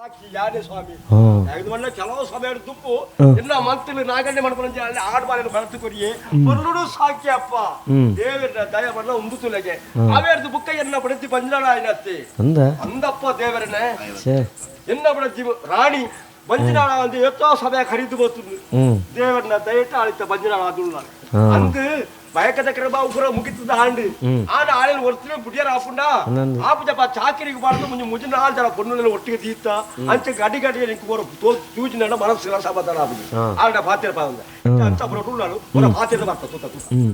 ಸಾಕ್ಷಿ ಯಾನೇ ಸ್ವಾಮಿ. ಹಾ. ಮಣ್ಣ ಕೆಲವು ಸಮಯ ದುಪ್ಪು ಹಾ. ಎನ್ನ ಮಂತ್ರಿ ನಾಗಣ್ಯ ಮಾಡ್ಕೊಂಡು ಅಲ್ಲಿ ಆಡು ಬಾಳೆನು ಕಳತು ಕೊರಿಯೆ ಪೊರ್ಲುಡು ಸಾಕಿ ಅಪ್ಪ. ಹ್ಮ್. ದೇವರ ದಯ ಬಣ್ಣ ಉಂಬುತುಲಗೆ ಅವೇರ್ದು ಬುಕ್ಕ ಎನ್ನ ಬಡತಿ ಬಂಜಾಳ ಆಯ್ನತ್ತಿ. ಅಂದ. ಅಂದಪ್ಪ ದೇವರನೆ. ಛೇ. ಎನ್ನ ಬಡತಿ ರಾಣಿ ಬಂಜಿನಾಳ ಅಂದು ಎತ್ತೋ ಸಮಯ ಖರೀದು ಬರ್ತುಂಡು. ಹ್ಮ್. ದೇವರನ್ನ ದಯಟ ಆಳಿತ ಬಂಜಿನಾಳ ಆದುಳ್ಳ. ಹಾ. ಅಂದು ಬಯಕದ ಕ್ರಮ ಉಗ್ರ ಮುಗಿತದ ಆಂಡು. ಹ್ಮ್. ಆನ ಆಳಿನ ಒರ್ತನೆ ಬುಡಿಯರ ಆಪುಂಡ. ಅಂದಂದು. ಆಪುಜಪ್ಪ ಚಾಕರಿಗೆ ಬಾರ್ದು ಮುಂಜಿ ಮುಜಿನ ಆಳ್ ಜನ ಪೊನ್ನುಲೆಲ್ಲ ಒಟ್ಟಿಗೆ ತೀತ್ತ ಅಂಚೆ ಗಡಿ ಗಡಿಗೆ ನಿಂಕು ಬರೋ ತೂಜಿನ ಮನಸ್ಸು ಸಮಾಧಾನ ಆಪುಜಿ. ಹಾ. ಆಂಡ ಪಾತಿರ ಪಾವಂದ ಅಂಚ ಬರೋ ಉಳ್ಳಾಳು ಬರೋ ಪಾತಿರ ಬರ್ತ ತೂತ ತೂತ. ಹ್ಮ್.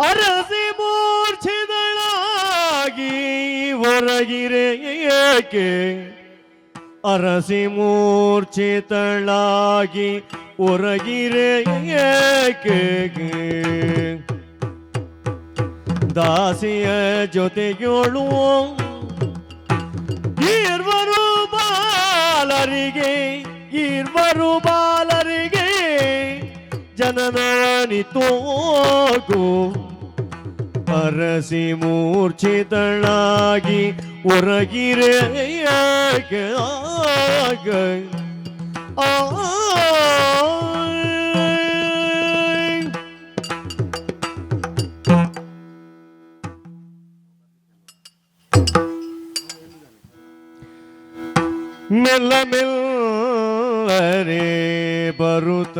ಅರಸಿ ಮೂರ್ಛಿದಳಾಗಿ ಹೊರಗಿರೆ ಏಕೆ, ಅರಸಿ ಮೂರ್ಛಿತಳಾಗಿ ಹೊರಗಿರೆ ಏಕೆ, ದಾಸಿಯ ಜೊತೆಯೋಳು ಇರ್ವರು ಬಾಲರಿಗೆ, ಇರ್ವರು ಬಾಲರಿಗೆ ಜನನವನಿತೋಗು, ಅರಸಿ ಮೂರ್ಛಿತಳಾಗಿ ಹೊರಗಿರೆ ಆಗ ಆ. ಮೆಲ್ಲ ಮೆಲ್ಲರೆ ಬರುತ್ತ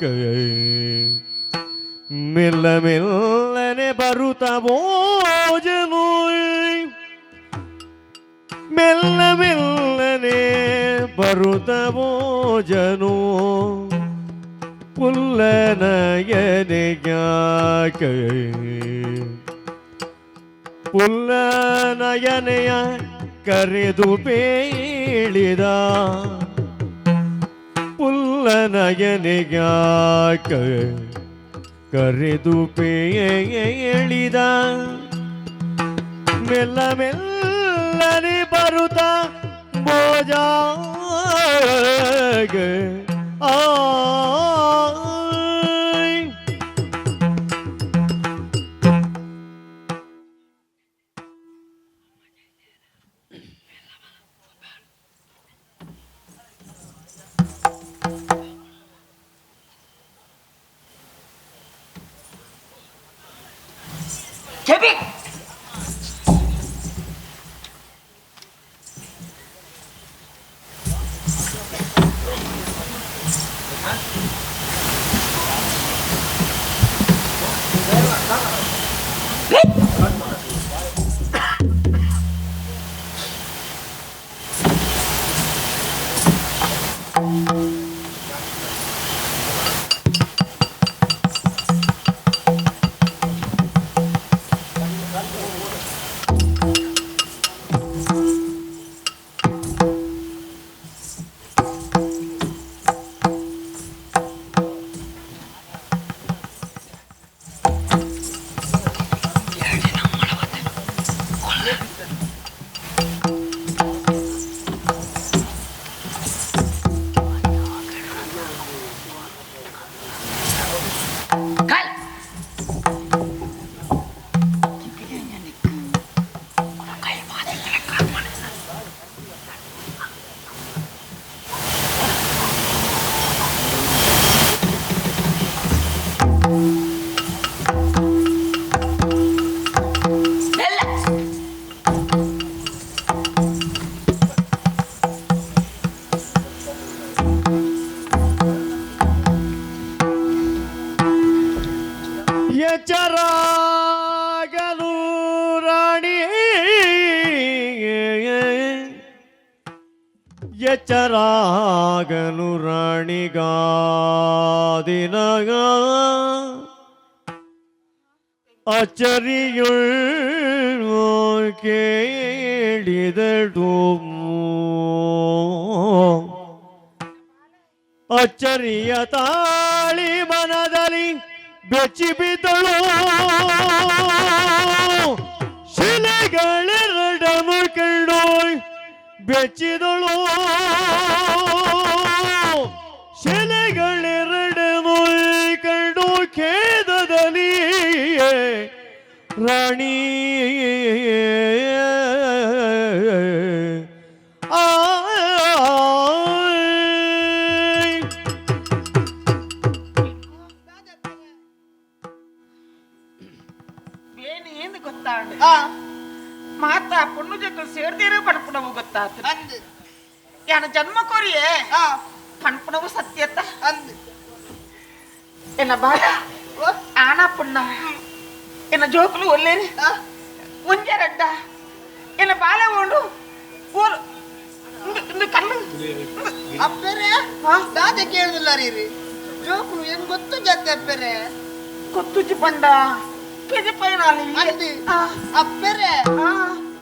ಕೈ, ಮೆಲ್ಲ ಮೆಲ್ಲನೆ ಬರುತ್ತ ಭೋಜನು, ಮೆಲ್ಲ ಮೆಲ್ಲನೆ ಬರುತ್ತ ಭೋಜನು, ಪುಲ್ಲನಯನೆಗ್ಯಾಕ ಪುಲ್ಲನಯನೆಯ ಕರೆದು ಬೇಳಿದ, ಪುಲ್ಲನಯನೆಗ್ಯಾಕ ಕರೆದು ಪೇಳಿದ, ಮೆಲ್ಲ ಮೆಲ್ಲನೆ ಬರುತ್ತ ಭೋಜ ಆ. ಕೆಬಿ. ಕಾಲ್. ಮೆಲ್ಲ. ಎಚ್ಚರಾಗಲು ರಾಣಿ, ಎಚ್ಚರಾಗಲು ರಾಣಿಗಾದಿನಗ ಅಚ್ಚರಿಯುಳ್ ಕೇಳಿದಳು. ಅಚ್ಚರಿಯ ತಾಳಿ ಮನದಲ್ಲಿ ಬೆಚ್ಚಿ ಬಿದ್ದಳು. ಶಿಲೆಗಳೆರಡನು ಕಂಡು ಬೆಚ್ಚಿದಳು. ಶಿಲೆಗಳೆರಡನು ಕಂಡು ಖೇದದಲ್ಲಿ ರಾಣಿ ಆ. ಬೇನಿ ಎಂದು ಗೊತ್ತಾಂಡ ಮಾತಾ ಪೊಣ್ಣು ಜೊತೆ ಸೇರ್ದಿರೋ ಪಣಪುಣವು ಗೊತ್ತಾತು. ಅಂದ್. ಯಾನ ಜನ್ಮ ಕೋರಿಯೇ ಆ. ಪಣಪುಣವು ಸತ್ಯತ್ತ. ಅಂದ್. ಎನ್ನ ಬಾಳ ಆನ ಪುಣ್ಣ ಎನ್ನ ಜೋಕುಲು ಒಲ್ಲೇರಿ. ಆ. ಒಂಜೆ ರಡ್ಡ ಎನ್ನ ಬಾಲ ಉಂಡು ಓಲು ಇಂದು ಇಂದು ಕಲ್ಲು. ಅಪ್ಪೆರೆ, ದಾದೆ ಕೇಳುದಿಲ್ಲ ರೀ. ಜೋಕುಲು ಏನ್ ಗೊತ್ತು ಜಾತಿ ಅಪ್ಪೆರೆ? ಕೊತ್ತುಜಿ ಪಂಡ ಪೆದಿ ಪೈನಾಲಿ. ಅಂದ್. ಅಪ್ಪೆರೆ.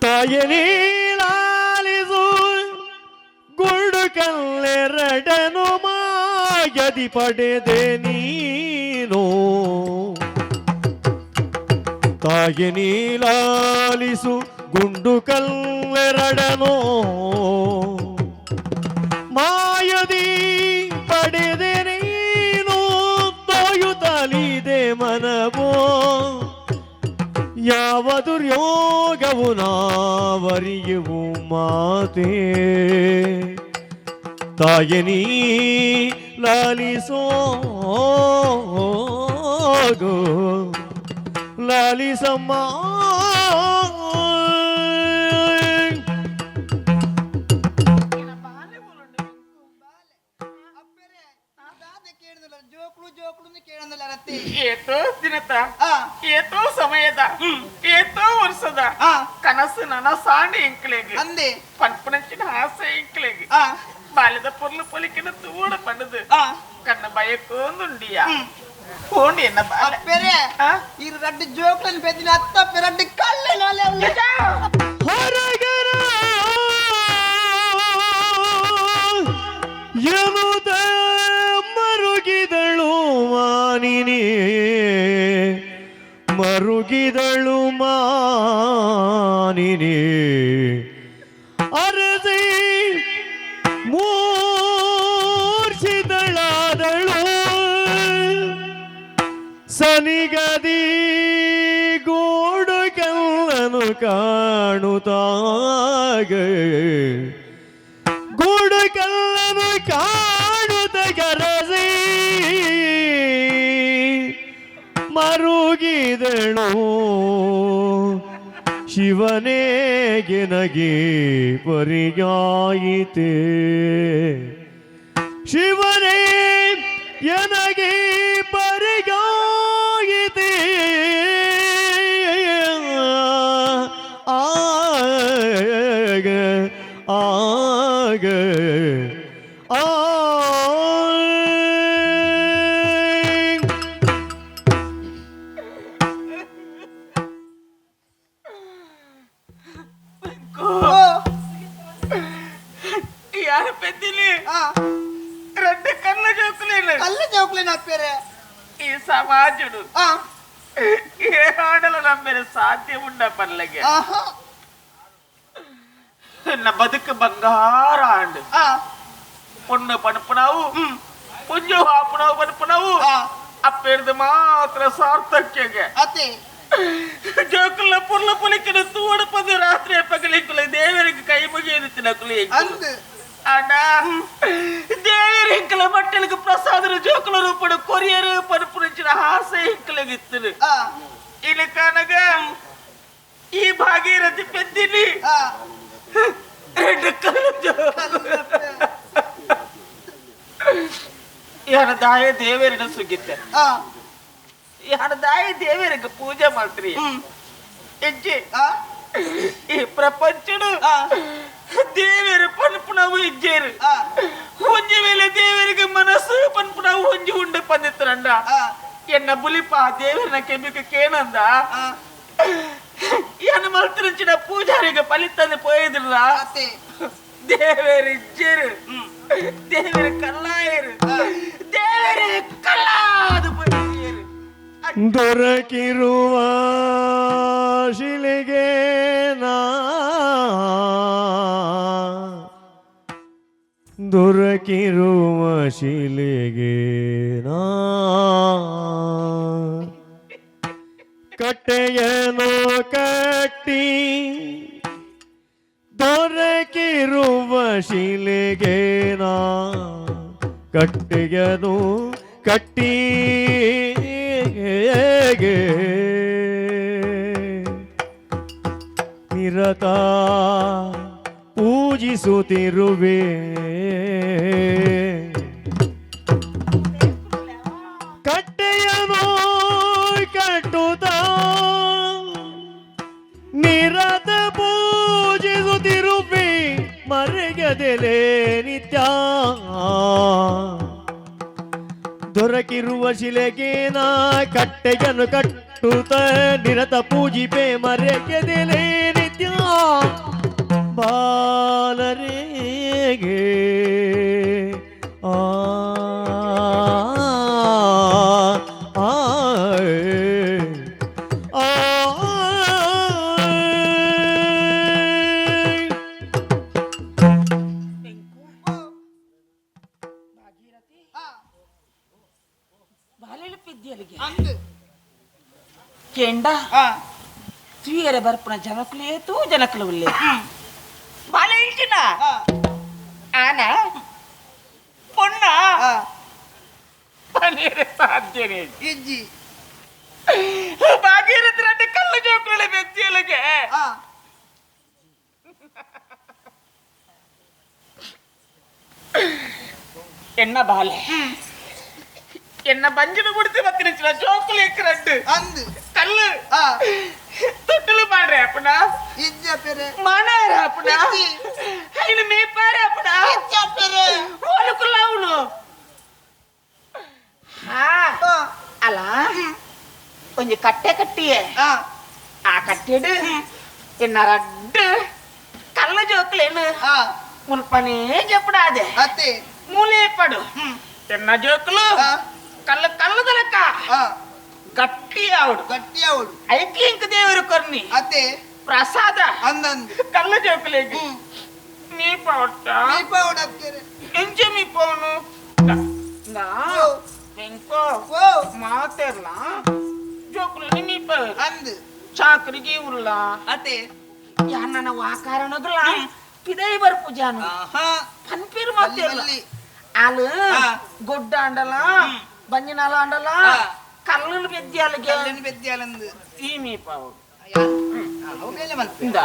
ತಾಯ ನೀಲಾಲಿಸು, ಗುಂಡು ಕಲ್ಲೆರಡನು ಮಾಯದಿ ಪಡೆದೆ ನೀನು. ತಾಯಿ ನೀಲಾಲಿಸು, ಗುಂಡು ಕಲ್ಲೆರಡನು ಮಾಯದಿ ಪಡೆದೆ ನೀನು. ತೋಯುತ್ತಲಿದೆ ಮನವೋ, ಯಾವ ದುರ್ಯೋಗವು ನಾವರಿಯುವು ಮಾತೆ. ತಾಯಿ ನೀ ಲಾಲಿಸೋ, ಲಾಲಿಸಮ್ಮ. ಅಪ್ಪೆರೆ, ದಾದೆ ಕೇಳುದಿಲ್ಲ? ಜೋಕುಲು ಜೋಕುಲು ಕೇಳಂದಿಲ್ಲ ರತ್ತಿ. ಏತೋ ದಿನತ ಆ. ಏತೋ ಸಮಯದ ಏತೋ ವರ್ಷದ ಆ. ಕನಸು ನನ್ನ ಸಾಂಡಿ ಎಂಕ್ಲೆಗ್ ಅಂದೆ. ಪನ್ಪುನಂಚಿನ ಆಸೆ ಎಂಕ್ಲೆಗ್. ಆ. ಬಾಲ್ಯದ ಪೊರ್ಲು ಪೊಲಿಕಿನ ತೂಡ ಪಂಡದು ಆ. ಕಣ್ಣ ಬಯಕೊಂದುಂಡಿಯ ಹೋಂಡಿ ಎನ್ನ ಬಾಲೆ. ಅಪ್ಪೆರೆ. ಆ? ಈ ರಡ್ಡು ಜೋಕುలను ಪೆದ್ದಿನ ಅತ್ತ ರಡ್ಡು ಕಲ್ಲೆ. ಹೊರಗರ ಎನ್ನುತ್ತ ಮರುಗಿದಳು ಮಾನಿನಿ, ಮರುಗಿದಳು ಮಾನಿನಿ. ಅರಸಿ ಮೂರ್ಛಿತಳಾದಳು. ಸನಿಗದಿ ಗೂಡು ಕಲ್ಲನು ಕಾಣುತ್ತಾಗ, ಗೂಡು ಕಲ್ಲನು ಕಾಣುತ್ತ ಗರಸಿ ಮರುಗಿದಳು. ಶಿವನೇ ಗೆನಗೆ ಪರಿಯಾಯಿತೆ, ಶಿವನೇ ಎನಗೆ ಪರಿಗಾಯಿತೆ. ಆಗ ಆಗ ಆ. ಓ. ಯಾರ ಪೆದ್ದಿಲಿ ಆ. రెండు కళ్ళ జోకులేను. ಕಲ್ಲು ಜೋಕುಲೇನ ಅಪ್ಪೆರೆ? ಈ ಸಮಾಜಡು ಆ. ఏ ఆడలు నమ్మిన సాధ్యం ఉండ పల్లెಗೆ. ಆಹಾ. నా బతుకు బంగారు ఆండు. ಆ. పొన్ను పనుపునావు, పుంజు ఆపునావు పనుపునావు. ಆ. అప్పేది మాత్ర సార్థక్యంగా ಅತ್ತೆ. ಜೋಕುಲ ಪುರ್ಲ ಪುಲಿಕಿನ ತೂಡ ಪದು ರಾತ್ರಿ ಪಗಲಿಕ್ಕುಲ ದೇವರಿಗೆ ಕೈ ಮುಗಿಯದು ತಿನಕುಲು. ಅಂದ್. ಅಣ್ಣ, ದೇವರ ಇಂಕಲ ಮಟ್ಟಲಿಗೆ ಪ್ರಸಾದರ ಜೋಕುಲ ರೂಪಡು ಕೊರಿಯರು ಪನುಪು నుంచిన ಆಸೆ ಇಂಕಲಗಿತ್ತನು. ಆ. ಇಲ್ಲಿ ಕಾನಗ ಈ ಭಾಗೀರಥಿ ಪೆದ್ದಿನಿ ಆ. రెండు కళ్ళు ಯಾನ ದಾಯ ದೇವರಿನ ಸುಗಿತ್ತೆ. ಆ. ಯಾನ ದಾಯ ದೇವರಿಗೆ ಪೂಜೆ ಮಾಡ್ತೀರಿ ಹೆಜ್ಜೆ. ಆ. ಈ ಪ್ರಪಂಚಡು ಆ. ದೇವರು ಪನ್ಪುನವು ಇಜ್ಜೇರು. ಆ. ಒಂಜಿ ವೇಳೆ ದೇವರಿಗೆ ಮನಸ್ಸು ಪನ್ಪುನವು ಒಂಜಿ ಉಂಡು ಪಂದಿತ್ತರಂಡ. ಆ. ಎನ್ನ ಬುಲಿಪ ದೇವರನ ಕೆಬಿಕ ಕೇನಂದ ಏನು ಮಲ್ತಿರುಂಚಿನ ಪೂಜಾರಿಗೆ ಪಲಿತಂದು ಪೋಯಿದ್ರಲ್ಲ ಅತ್ತೆ ದೇವೇರಿ ಇಜ್ಜೇರು ದೇವೇರಿ ಕಲ್ಲಾಯರು ದೇವೇರಿ ಕಲ್ಲಾದು ಪೋಯಿದ್ರು. ದೊರಕಿರುವ ಶಿಲೆಗೆ ನಾ ದೊರಕಿರುವ ಶಿಲೆಗೆ ನಾ ಕಟ್ಟೆಯನು ಕಟ್ಟಿ ದೊರಕಿರುವ ಶಿಲೆಗೆ ನಾ ಕಟ್ಟೆಯನು ಕಟ್ಟಿ ನಿರತ ಪೂಜಿಸುತ್ತಿರುವೆ. ಕಟ್ಟೆಯನು ಕಟ್ಟುತ್ತ ನಿರತ ಪೂಜಿಸುತ್ತಿರುವೆ ಮರೆಗದೆಲೆ ನಿತ್ಯ. ದೊರಕಿರುವ ಶಿಲೆಗೆ ನಾ ಕಟ್ಟೆಯನ್ನು ಕಟ್ಟುತ್ತ ನಿರತ ಪೂಜಿಪೆ ಮರೆಗೆದೆಲೆ ನಿತ್ಯ ಬಾಲರೇಗೆ ಆ ಆ ಆ. ಬಾಲೆಳಿಪಿದ್ಯಲಿಗೆ ಅಂದು ಕೆಂಡ ತೂಯರೆ ಬರ್ಪುನ ಜನಕುಲೇ ತೂ ಜನಕುಲು ಉಲ್ಲೆ ಬಾಲೆ ಇಂಚಿನ ಆನ ಪೊಣ್ಣ ಪನೀರೆ ಸಾಧ್ಯನೇ ಇಜ್ಜಿ. ಭಾಗೀರಥಿ ರೆಡ್ಡಿ ಕಲ್ಲು ಜೋಕುಲೆ ಬೆದ್ದಿಯಲಿಗೆ. ಎನ್ನ ಬಾಲೆ ಎನ್ನ ಬಂಜಿನ ಬುಡ್ತಿ ಬತ್ತಿನ ಜೋಕುಲು ಎಕ್ಕರಡ್ಡು ಅಂದು ಕಲ್ಲು ತೊಟ್ಟಲು ಮಾಡ್ರೆ ಅಪ್ಪನ ಇಜ್ಜ ಪೆರೆ. ಮಾನಾರ ಅಪ್ಪನ ಇಜ್ಜಿ. ಇನ್ನು ಮೇಪಾರೆ ಅಪ್ಪನ ಇಜ್ಜ ಪೆರೆ. ಓಲುಕುಲ್ಲ ಅವನು ಹಾ ಅಲ್ಲ ಒಂಜಿ ಕಟ್ಟೆ ಕಟ್ಟಿಯೆ ಆ ಕಟ್ಟೆಡು ಎನ್ನ ರಡ್ಡು ಕಲ್ಲ ಜೋಕ್ಲೇನು ಮುಲ್ಪನೇ ಜಪ್ಪಡಾದೆ ಅತ್ತೆ ಮೂಲೆ ಪಡು ಎನ್ನ ಜೋಕ್ಲು ಕಲ್ಲ ಕಲ್ಲದಲಕ್ಕ ಗಟ್ಟಿ ಆವಡು ಗಟ್ಟಿ ಅವಳು. ಐಕ್ಲಿಂಕ್ ದೇವರು ಕೊರ್ನಿ ಅತ್ತೆ ಪ್ರಸಾದ ಅಂದಂದು ಕಲ್ಲ ಜೋಕ್ಲೇಗೆ ನೀ ಪವಟ್ಟ ದೀಪ ಉಡಕ್ಕೆರೆ. ಎಂಚೆ ಮೀ ಪವನು ನಾ ಓ. ವೆಂಕೋ ಓ ಮಾತೆರ್ಲ ಜೋಕ್ಲು ಮೀ ಪ ಅಂದು ಚಾಕ್ರಿಗೆ ಉರ್ಲ ಅತ್ತೆ ಯಾನನ ವಾಕಾರಣಗ್ಲ ಪಿದೈ ಬರ್ಪು ಜಾನು ಪನ್ಪೀರ್ ಮಾತೆರ್ಲ ಬಲ್ಲಿ. ಆಲು ಗೊಡ್ಡ ಅಂಡಲ ಬಂಜಿನಾಲ ಅಂಡಲ ಕಲ್ಲುలు పెద్దాలకి ಕಲ್ಲಿನ ಬೆದ್ದಿಯಾಲಂದು ಈ ಮೀ ಪಾವು ಅವು ಮೇಲೆ ಮಲ್ಪೆ ಇಂದ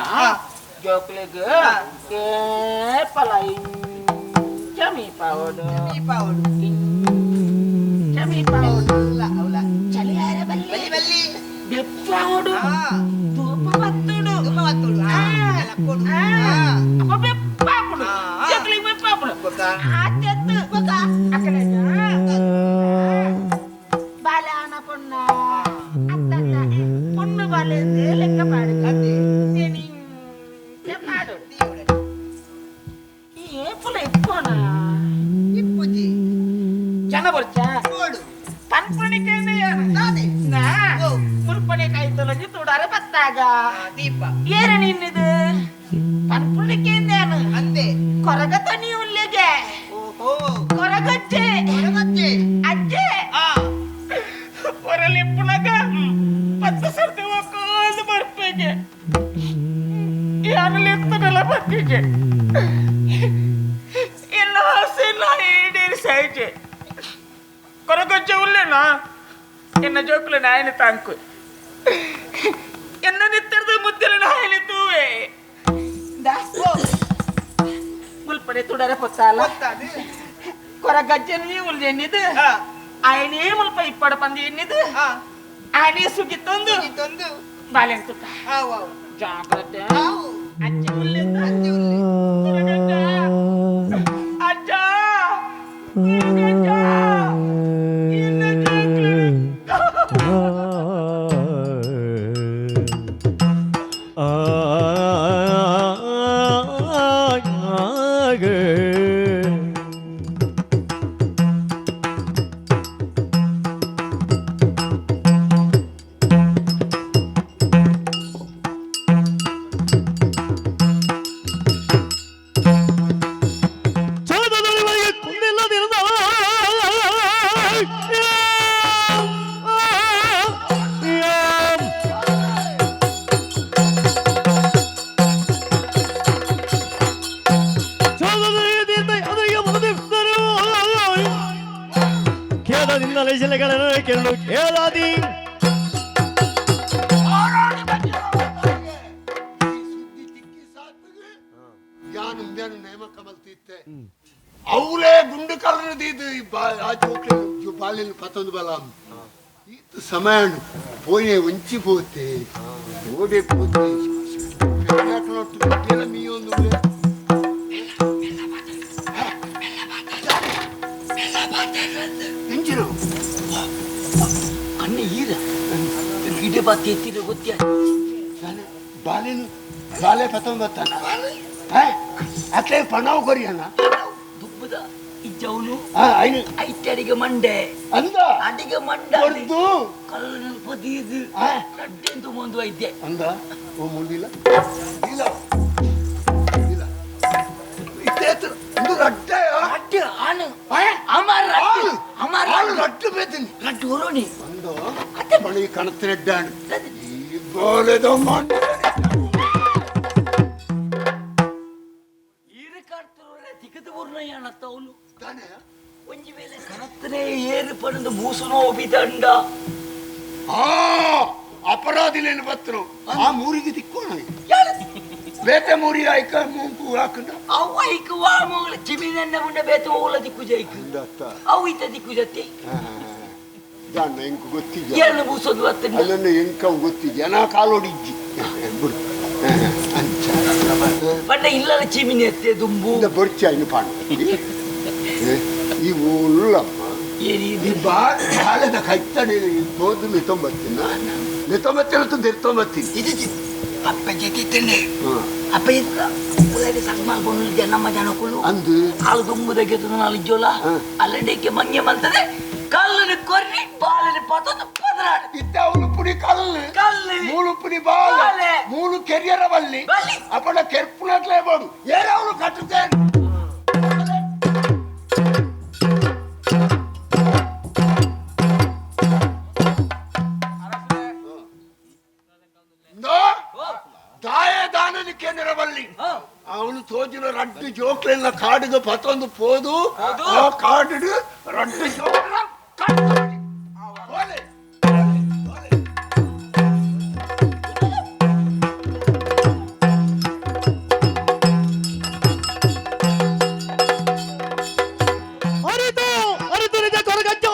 ಜೋಕ್ಲೆಗ್ ಕೇಪಲ ಇಂಚ ಮೀ ಪಾವಡು ದೀಪ ಅವಳು ಇಂಚ ಮೀ ಪಾವಡು ಅಲ್ಲ ಅವಳ ಚಳಿಯಾರ ಬಲ್ಲಿ ಬಲ್ಲಿ ಬಲ್ಲಿ ಬೆಪ್ಪಾವಡು ಧೂಪ ಬತ್ತುಡು ಧೂಪ ಬತ್ತುಡು. ಲಕ್ಕೋಡು. ಅಪ್ಪ ಬೆಪ್ಪಾಪುಡು ಜೋಕ್ಲೆಗ್ ಬೆಪ್ಪಾಪುಡು ಬೊಕ್ಕ. ಆತೆತ್ತು ಅಕಲೆಗ ಬಾಲಾನ ಪೊಣ್ಣ ಅತ್ತತ್ತ ಪೊಣ್ಣು ಬಾಲೆ ಲೆಕ್ಕ ಪಾಡು ಪಾಡು ಈ ಏಪುಲ ಇಪ್ಪೋಣ ಇಪ್ಪುಜಿ ಜನ ಬರ್ಚ ಕೋಡು ಪನ್ಪುಣಿ ನಾನೇ. ನಾ ಓ. ಮುಲ್ಪನೆ ಕಾಯ್ತೊಲಂಜಿ ತೂಡಾರೆ ಬತ್ತಾಗ ದೀಪ ಏರ ನಿನ್ನಿದು ಪನ್ಪುಣಿ ಕೇಂದ್ಯಾನು ಅಂದೆ ಕೊರಗತ ನೀ ಉಲ್ಲೆಗೆ ಓಹೋ ಕೊರಗಜ್ಜೆ ಕೊರಗಜ್ಜೆ ಅಜ್ಜೆ ಹೊರಲಿಪ್ಪುನಗ ಪತ್ತು ಸರ್ತಿ ಒಕ್ಕೋದು ಬರ್ಪೆಗೆ ಯಾನು ಲೆತ್ತನಲ್ಲ ಬರ್ತಿಗೆ ಎಲ್ಲ ಆಸೆ ಇಲ್ಲ ಈಡೇರಿಸಾಯ್ಚೆ ಕೊರಗಜ್ಜೆ ಉಲ್ಲೇನಾ ಎನ್ನ ಜೋಕುಲು ನಾಯನ ತಾಂಕು ಎನ್ನ ನಿತ್ತರದ ಮುದ್ದಲ ನಾಯನ ತೂವೆ ಮುಲ್ಪನೆ ತುಡರೆ ಪೊತ್ತಾಲ ಗೊತ್ತಾದು ಕೊರಗಜ್ಜೆ ನೀ ಉಲ್ಲೆನ್ನಿದು ఆయనే ముల్ప ఇప్పడ పంది ఎన్నిದು ఆయనే ಸುಗಿತ್ತೊಂದು ಇದೊಂದು ಬಾಲೆಂತುಕ ಆವು ಆವು ಜಾಗ್ರತೆ ಆವು ಅಜ್ಜಿ ಉಲ್ಲೆಂದ ಅಜ್ಜಿ ಉಲ್ಲೆ. ಕೊರಗಜ್ಜ ಅಜ್ಜ ಕೊರಗಜ್ಜ ಇನ್ನ ಜೋಕ್ಲು ಅವರೇ ಗುಂಡು ಕಲ್ಲದು ಆ ಜೋಕ್ಲೆ ಬಾಲೆನ್ ಪತ್ತೊಂದು ಬಲ ಈತ ಸಮಯ ಪೋಯೆ ಒಂಚಿ ಪೋತೆ ಓಡೆ ಪೋತೆ ಮೀಯೊಂದು ಎಂಚಿನ ಕಣ್ಣು ಈರ ಇಡೆ ಬಾತಿ ಎತ್ತಿರ ಗೊತ್ತಿಯ ಬಾಲೆನು ಬಾಲೆ ಪತ್ತೊಂದು ಬತ್ತಾನ ಅಕ್ಲೆ ಪಣವು ಕೊರಿಯನ ದುಬ್ಬದ ಇಜ್ಜವನು ಐನು ಐತೆ ಮಂಡೆ ಅಂದ ಅಡಿಗೆ ಮಂಡ ಕೊರ್ದು ಕಲ್ಲು ಪದೀದು ರಡ್ಡೆಂತು ಮುಂದು ಐತೆ ಅಂದ ಓ ಮುಂದಿಲ್ಲ ಇಲ್ಲ ಇಲ್ಲ ಇತ್ತೇತ್ರ ಇಂದು ರಡ್ಡೆ ರಡ್ಡೆ ಆನು ಅಮರ ರಡ್ಡೆ ಅಮರ ಆನು ರಡ್ಡೆ ಬೇತೀನಿ ರಡ್ಡೆ ಹೊರೋಣಿ ಅಂದ ಬಳಿ ಕಣತಿರೆಡ್ಡಾನು ಈ ಗೋಲೆದ ಮಂಡೆ ಒಂಜಿ ವೇಳೆ ಕನತ್ತನೇ ಏರು ಪಡೆದು ಮೂಸುನೋ ಬಿದಂಡ ಆ ಅಪರಾಧಿಲೇನು ಬತ್ತರು ಆ ಮೂರಿಗೆ ತಿಕ್ಕೋಣ ಬೇತೆ ಮೂರಿ ಆಯ್ಕ ಮುಂಕು ಹಾಕಂಡ ಅವು ಐಕ ವಾ ಮೂಲ ಚಿಮಿನನ್ನ ಮುಂಡ ಬೇತೆ ಓಲ ದಿಕ್ಕು ಜೈಕ್ ಅವು ಇತ ದಿಕ್ಕು ಜತ್ತೆ ದಾನ್ನ ಎಂಕು ಗೊತ್ತಿದ್ಯ ಏನು ಮೂಸೋದು ಬತ್ತಂಡ ಅಲ್ಲನ್ನ ಎಂಕ ಗೊತ್ತಿದ್ಯ ನಾ ಕಾಲೋಡಿಜ್ಜಿ ಬಿಡು ಅಂಚ ಪಂಡ ಇಲ್ಲದ ಚಿಮಿನಿ ಎತ್ತೆ ದುಂಬು ಇಲ್ಲ ಬೊರ್ಚಿ ಐನು ಪಾಂಡು ಈ ಉಳ್ಳಮ್ಮ ಈ ಬಾಳೆದ ಕೈತಡೆ ತೋದು ನಿತೊಂಬತ್ತಿನ ನಿತೊಂಬತ್ತಿನ ತಿರ್ತೊಂಬತ್ತಿ ಇದು ಅಪ್ಪ ಜೊತೆ ಅಪ್ಪ ಉಳ್ಳಾಡಿ ಸಂಗಮಾಲ್ ಬೊಂಡು ನಮ್ಮ ಜನಕ್ಕಳು ಅಂದು ಹಾಲು ದುಂಬುದಕ್ಕೆ ನಾಲು ಇಜ್ಜೋಲ ಅಲ್ಲಂಡೇಕೆ ಮಂಗೆ ಮಂತದೆ ಕಲ್ಲನ್ನು ಕೊರ್ರಿ ಬಾಲని ಪತೊಂದು ಪದರಾಡು ಇತ್ತ ಉಳುಪುಡಿ ಕಲ್ಲು ಕಲ್ಲು ಮೂಳುಪುಡಿ ಬಾಳೆ ಮೂಳು ಕೆರಿಯರ ಬಲ್ಲಿ ಅಪ್ಪಣ ಕೆರ್ಪುನಟ್ಲೇ ಬೋಡು ಏರವಳು ಕಟ್ಟುತ್ತೇನೆ ಅವನು ತೋಜಿನ ರಡ್ಡು ಜೋಕ್ಲೆಲ್ಲ ಕಾಡಿಗೆ ಪತ್ತೊಂದು ಪೋದು ಆ ಕಾಡು ರಡ್ಡು ಜೋಕ್ಲ ಅರಿತು ಅರಿತು ನಿಜ ಕೊರಗಜ್ಜ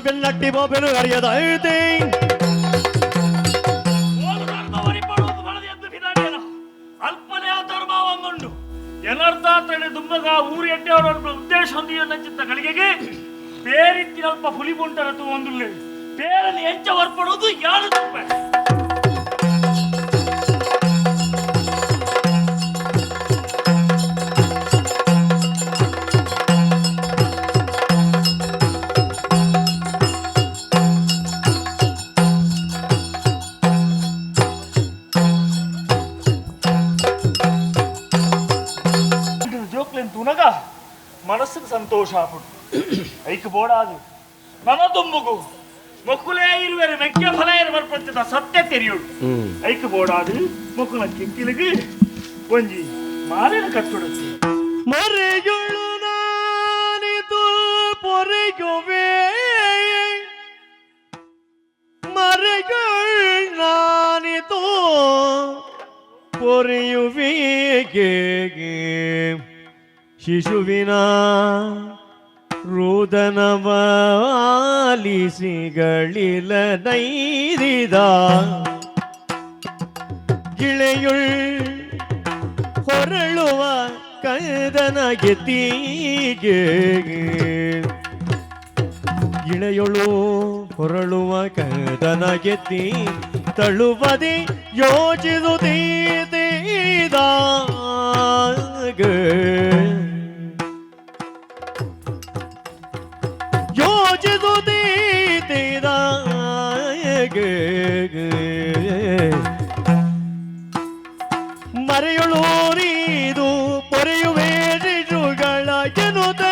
ಬೆನ್ನಟ್ಟಿ ಬೋಪೆನು ಅರಿಯದಾಯ್ತೆ ಅಲ್ಪನೇ ಧರ್ಮ ಒಂದುಂಡು ಏನರ್ಥ ದುಂಬಗ ಊರು ಎಡ್ಡೆಯವರ ಉದ್ದೇಶ ಹೊಂದಿಯ ಗಳಿಗೆಗೆ ಪೇರಿತ್ತಿನ ಅಲ್ಪ ಹುಲಿ ಬುಂಟರ ಒಂದುಲ್ಲೆ ಪೇರನ್ನು ಎಂಚ ಹೊರ್ಪಡುವುದು ಯಾರು ತಪ್ಪೆ ಜೋಕ್ಲೆನ್ ತುನಗ ಮನಸ್ಸಿಗೆ ಸಂತೋಷ ಆಪುಡು ಐಕ್ ಬೋಡಾದು ನನ ದುಂಬುಗು ಮೊಕ್ಕುಲೇ ಇರುವೆರೆ ಮೆಕ್ಕೆ ಫಲ ಬರ್ಪಂಚದ ಸತ್ಯ ತೆರಿಯುಡು ಐಕ್ ಬೋಡಾದು ಮೊಕ್ಕುಲ ಕಿಕ್ಕಿಲಿಗೆ ಒಂಜಿ ಮಾರಿನ ಕಟ್ಟುಡುತ್ತೆ ಮರೆಯುಳು ನಾನಿದು ಪೊರೆಯುವೆ ಮರೆಯುಳು ನಾನಿದು ಪೊರೆಯುವಿಗೆ ಶಿಶುವಿನ ರೂಪವನು. ರುದನವಾಲಿಸಿಗಳಿಲ ನೈದಿದ ಗಿಳೆಯುಳ್ ಹೊರಳುವ ಕದನ ಗೆತೀಗೆ ಇಳೆಯೊಳು ಹೊರಳುವ ಕದನ ಗೆತ್ತಿ ತಳುವದೆ ಯೋಚಿಸುತ್ತೀದ ಯೋಚಿಸುತ್ತೀದ ಮರೆಯುಳೂರಿದು ಪೊರೆಯುವೆ ಶಿಶುಗಳ ಎನ್ನುತ್ತ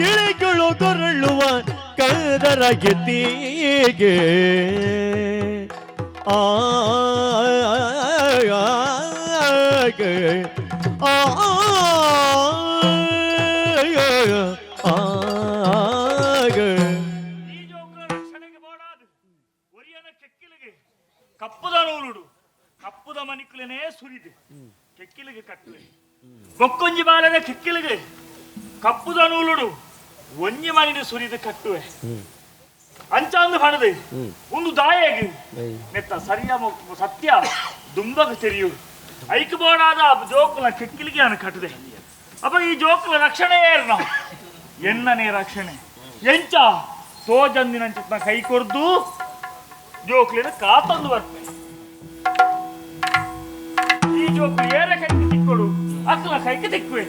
ಗಿಳಿಗಳು ಕೊರಳುವ ಕದರ ಗೆತ್ತಿಗೆ ಆ ಆ ಆ ಈ ಜೋಕುಲ ರಕ್ಷಣೆಗೆ ಬೋಡಾದು ಒರಿಯನ ಕೆಕ್ಕಿಲಿಗೆ ಕಪ್ಪುದ ನೂಲುಡು ಕಪ್ಪುದ ಮನಿಕುಲನೇ ಸುರಿದು ಕೆಕ್ಕಿಲಿಗೆ ಕಟ್ಟುವೆ. ಬೊಕ್ಕೊಂಜಿ ಬಾಲದ ಕೆಕ್ಕಿಲಿಗೆ ಕಪ್ಪುದ ನೂಲುಡು ಒಂಜಿ ಮನಿಡು ಸುರಿದು ಕಟ್ಟುವೆ. ಅಂಚಾಂದು ಪಣದು ಒಂದು ದಾಯೆಗ್ ನೆತ್ತ ಸರಿಯ ಸತ್ಯ ದುಂಬಗ ತೆರಿಯು. ಐಕ್ ಬೋಡಾದ ಜೋಕುಲ ಕೆಕ್ಕಿಲಿಗೆ ನಾನು ಕಟ್ಟುದೆ. ಅಪ್ಪ ಈ ಜೋಕುಲ ರಕ್ಷಣೆ ಏರ್ನ ಎನ್ನನೇ ರಕ್ಷಣೆ ಎಂಚ ತೋಜಂದಿನಂಚಿತ್ನ ಕೈ ಕೊರ್ದು ಜೋಕ್ಲಿನ ಕಾತಂದು ಬರ್ಪೆ. ಈ ಜೋಕ್ಲು ಏರ ಕೈಗೆ ತಿಕ್ಕೊಡು ಅಕ್ಲ ಕೈಗೆ ತಿಕ್ಕುವೆ.